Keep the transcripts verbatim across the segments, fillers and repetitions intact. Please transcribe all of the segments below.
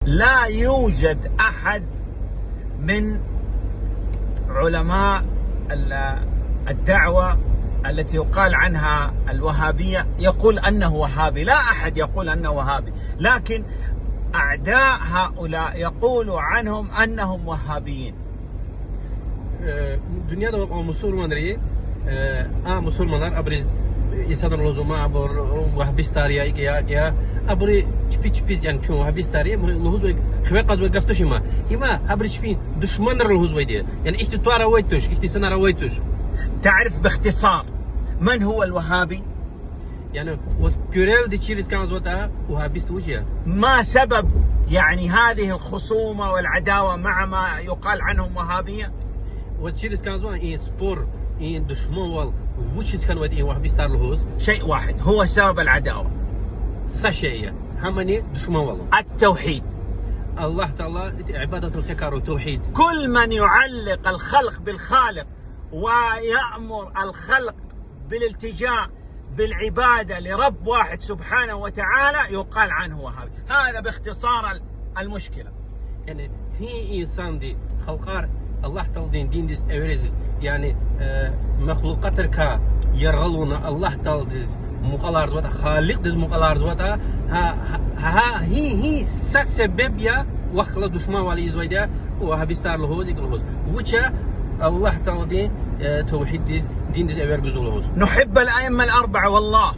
لا يوجد أحد من علماء ال-، الدعوة التي يقال عنها الوهابية يقول أنه وهابي. لا أحد يقول أنه وهابي، لكن أعداء هؤلاء يقول عنهم أنهم وهابيين. Э, дуьньяда авай мусурманри, э, а мусурманар абуруз, инсанар лугьузва ма абур вагьабистар я, икӀ я, икӀ я. Абуру чпи-чпиз, яни чун вагьабистар я лугьузвай, хиве кьазвай гаф туш има. Има абуру чпин душманар лугьузвайди я. Яни ихьтин тӀвар авай туш, ихьтин инсанар авай туш. تعرف باختصار من هو الوهابي؟ Яни ваз куьрелди чириз кӀанзаватӀа, вагьабист вуж я? ما سبب، يعني، هذه الخصومة والعداوة مع ما يقال عنهم وهابية؟ Ваз чириз кӀанзава и спор, и душманвал, вучиз хьанвайди и вагьабистар лугьуз? شيء واحد هو سبب العداوة. Са шей я, гьамани душманвал. التوحيد. Аллагь Таала ибадатдал кьекарун, тавгьид. كل من يعلق الخلق بالخالق ويأمر الخلق بالالتجاء بالعبادة لرب واحد سبحانه وتعالى يقال عنه وهابي. هذا باختصار ال-، المشكلة. Яни гьи инсанди халкьар Аллагь Тааладин диндиз эвериз, яни, э, махлукьатрикай яргъал авуна Аллагь Тааладиз мукьваларзаватӀа, Халикьдиз мукьваларзаватӀа, гьа, гьа, гьа, гьи, гьи са себеб я вахъ галаз душманвал ийизвайди я, вагьабистар лугьуз, икӀ лугьуз. Вуч я? Аллагь Тааладин, э, тавгьиддиз, диндиз эвер гузва лугьуз. نحب الأئمة الأربعة والله.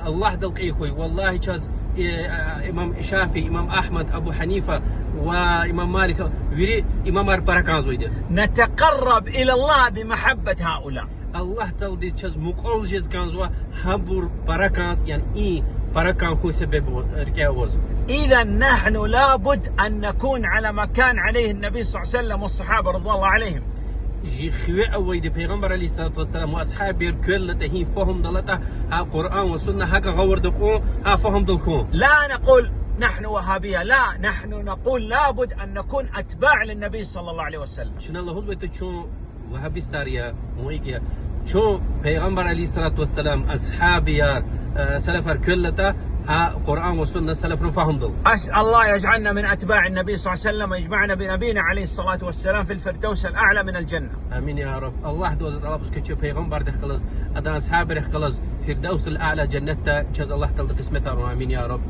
Аллагьдал кьей хьуй, валлагьи, чаз, э, имам Шафии, имам Агьмад, Абу Гьанифа ва имам Малик, вири имамар пара кӀанзавайди я. نتقرب إلى الله بمحبة هؤلاء. Аллагь Тааладиз чаз мукьвал жез кӀанзава гьабур пара кӀанз-, яни и пара кӀан хьун себеб ава, рикӀе аваз. إذن نحن لابد أن نكون على ما كان عليه النبي صلى الله عليه وسلم والصحابة رضوان الله عليهم. Жи хиве авайди Пайгъамбар عليه الصلاة والسلام ва асгьабияр квеллатӀа, гьи фагьумдалатӀа, гьа Къуръан ва Сунна гьакӀа гъавурда кьун, гьа фагьумдал хьун. لا نقول نحن وهابية، لا، نحن نقول لابد أن نكون أتباع للنبي صلى الله عليه وسلم. Чна лугьузвайди чун вагьабистар я, муикӀ я. Чун Пайгъамбар عليه الصلاة والسلام, асгьабияр, э, салафар квеллатӀа, гьа Къуръан ва Сунна салафрин фагьумдал. أسأل الله يجعلنا من أتباع النبي صلى الله عليه وسلم ويجمعنا بنبينا عليه الصلاة والسلام في الفردوس الأعلى من الجنة. Амин, я Раб. Аллагьдивай за тӀалабзава хьи, чун Пайгъамбардихъ галаз, адан асгьабрихъ галаз Фирдавсул А'ла женнетда чаз Аллагь Таалади къисмет авурай. Амин, я Раб.